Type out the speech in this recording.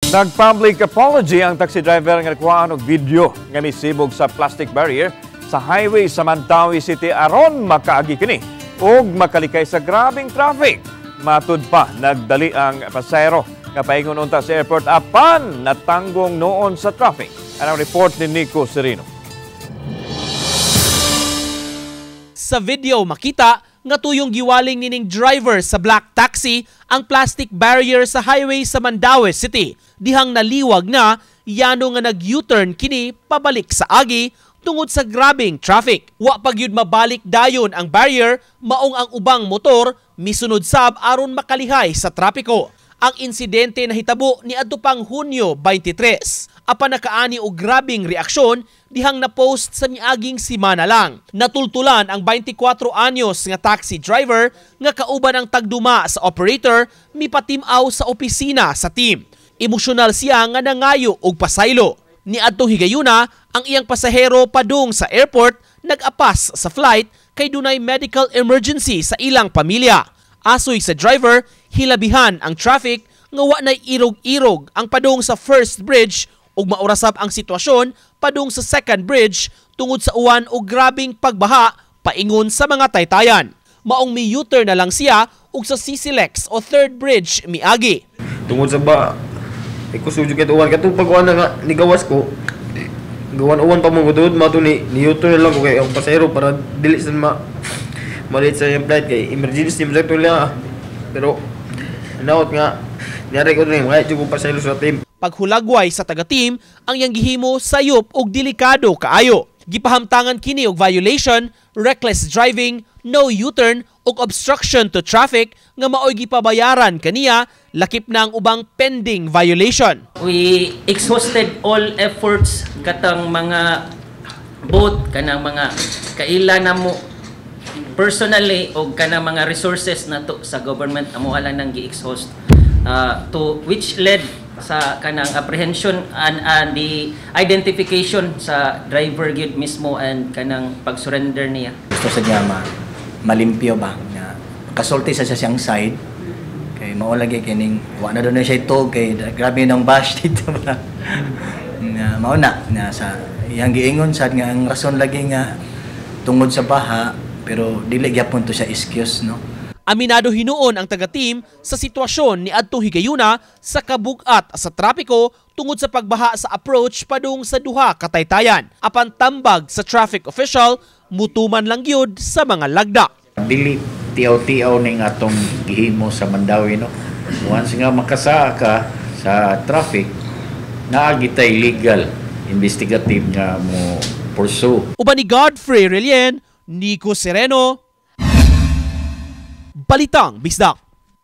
Nag-public apology ang taxi driver nga nakuhaan og video nga misibog sa plastic barrier sa highway sa Mandaue City aron makaagi kini ug makalikay sa grabeng traffic. Matud pa, nagdali ang pasahero nga paingon unta sa airport apan natanggong noon sa traffic. Anang report ni Nico Sereno. Sa video makita nga tuyong giwaling nining driver sa black taxi ang plastic barrier sa highway sa Mandaue City. Dihang naliwag na yano nga nag-U-turn kini pabalik sa agi tungod sa grabeng traffic. Wa pa gyud mabalik dayon ang barrier, maong ang ubang motor misunod sab aron makalihay sa trapiko. Ang insidente nahitabo niadto pang Hunyo 23. Apan nakaani og grabeng reaksyon dihang na-post sa miaging simana lang. Natultulan ang 24 anyos nga taxi driver nga kauban ang tagduma sa operator mipatimaw sa opisina sa team. Emosyonal siya nga nangayo og pasaylo. Niadtong higayuna, ang iyang pasahero padung sa airport nag-apas sa flight kay dunay medical emergency sa ilang pamilya. Asoy sa driver, hilabihan ang traffic nga wa nay irog-irog ang padung sa first bridge ug maurasab ang sitwasyon padung sa second bridge tungod sa uwan ug grabeng pagbaha paingon sa mga taytayan. Maong mi U-turn na lang siya ug sa CCLEX o third bridge miagi. Tungod sa ba, kusog jud uwan katong pag-uwan na nga nigawas ko. Gawan-uwan pa mo gudod mato ni U-turn lang ko kay ang pasahero para dili sa malit sa iyang flight kay emergency man to niya. Pero naot nga niyari ko ni mga jud pasahero sa team. Paghulagway sa taga-team ang iyang gihimo sayop og delikado kaayo. Gipahamtangan kini og violation, reckless driving, no U-turn ug obstruction to traffic nga maoy gipabayaran kaniya lakip na ang ubang pending violation. We exhausted all efforts katang mga boat kanang mga kaila namo personally og kanang mga resources nato sa government amo lang nang gi-exhaust to which led sa kanang apprehension and the identification sa driver gyud mismo and kanang pag-surrender niya. Gusto sa niya malimpyo ba nga kasulti sa siyang side kay mao lagi kining wa na doon siya ito kay grabe nang bash dito ba nga mao na na sa iyang giingon sad nga ang rason lagi nga tungod sa baha pero dili gyapon to siya excuse, no. Aminado hinuon ang taga-team sa sitwasyon ni adtong higayuna sa kabugat sa trapiko tungod sa pagbaha sa approach padung sa duha kataytayan. Apan tambag sa traffic official, mutuman lang gyud sa mga lagda. Dili tiaw-tiaw ning atong gihimo sa Mandaue, no. Once nga makasaa ka sa traffic, naa gitay legal investigative nga mo pursue. Uban ni Godfrey Relien, Nico Sereno, Balitang Bisdak.